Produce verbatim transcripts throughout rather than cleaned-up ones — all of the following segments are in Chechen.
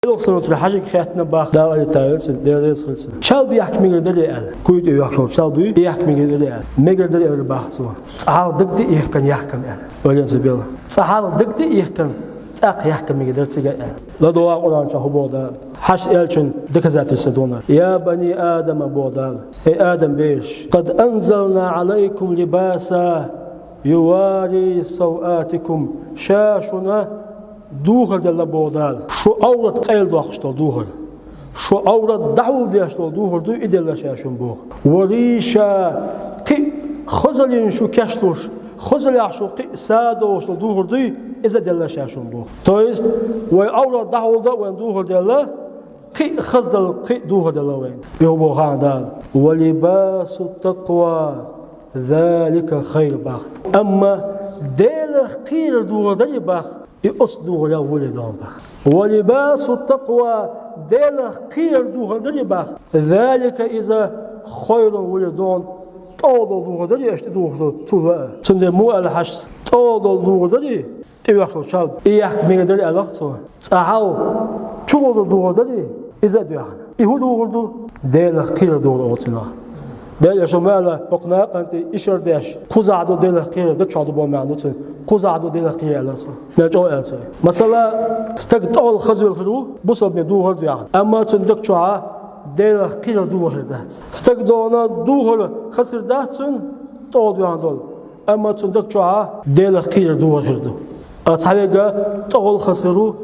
Илгъ санна тӀара хьажиг хеттана бах, Дала алита вецин, Дала реза хилцин. Чалба яхка мегар дарий аьлла. Куй тӀе йохкал чалба дуй, яхка мегар дарий аьлла. Мегар дарий аьлла бах цо. Цхьа хьалха дагадеъ яхкан яхкам аьлла. Вален ца бела. Цхьа хьалха дагадеъ яхкан, тӀаккха яхка мегар дар цига аьлла. ЛадогӀа Къуръан чу хӀу боху Дала. Хьашт аьлчун доказательство донар. Я бани Адама боху Дала. Хей Адам бераш. Къад анзална алайкум либаса ювари саватикум. Ша шуна духар делла боху Дала. Шу Ӏоврат къайладоккхуш долу духар. Шу Ӏоврат дӀахьулдеш долу духар дуй, и делла ша шуна боху. Ва риша, кхин а хазаллин шу кечлуш, хазаллехь шу кхин а садовш долу духар дуй, иза делла ша шуна боху. То есть, вай Ӏоврат дӀахьулда вайн духар делла, кхин а хазадала, кхин а духар делла вайн. Юха боху хьан Дала. Ва либасу такъва, залика хайр бах. Амма Делах кхерар духар дарий бах. И оцу духарел вале догӀун бах. Ва либасу такъва, Делах кхерар духар дарий бах. Залика иза хайрун вале догӀун, тӀогӀа долу духар дарий аша тӀедухуш долу, цул а. Цундела муха аьлла хьашт, тӀогӀа долу духар дарий, тӀейохкал чалба. И яхка мегар дарий аьлла цо. Цкъа хьал чугӀур долу духар дарий, иза а доьхна. И хӀун духар ду? Делах кхерар духар оцунах. Дела аша ма аьлла, хӀокху накъан тӀе ишар деш, кхузахь ду Делах кхерар, дагчохь ду боху маьӀна ду цуьнан. Кхузахь ду Делах кхерар аьлла цо. Мел чӀогӀа аьлла цо. Масала, стаг тӀехула хазавелла хир ву, бусалбане духар а доьхна. Амма цуьнан дагчохь Делах кхерар духар хир дац. Стаг дона духар хаза хир дац цуьнан, тӀехула доьхна долу. Амма цуьнан дагчохь Делах кхерар духар хир ду. А цхьаверг тӀехула хаза хир ву,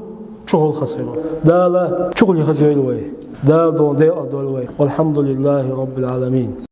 чухула хаза хир ву. Дала чухула хаза йойла вай. Дала дона декъал дойла вай. Валхьамдулиллахи Раббил Ӏаламин.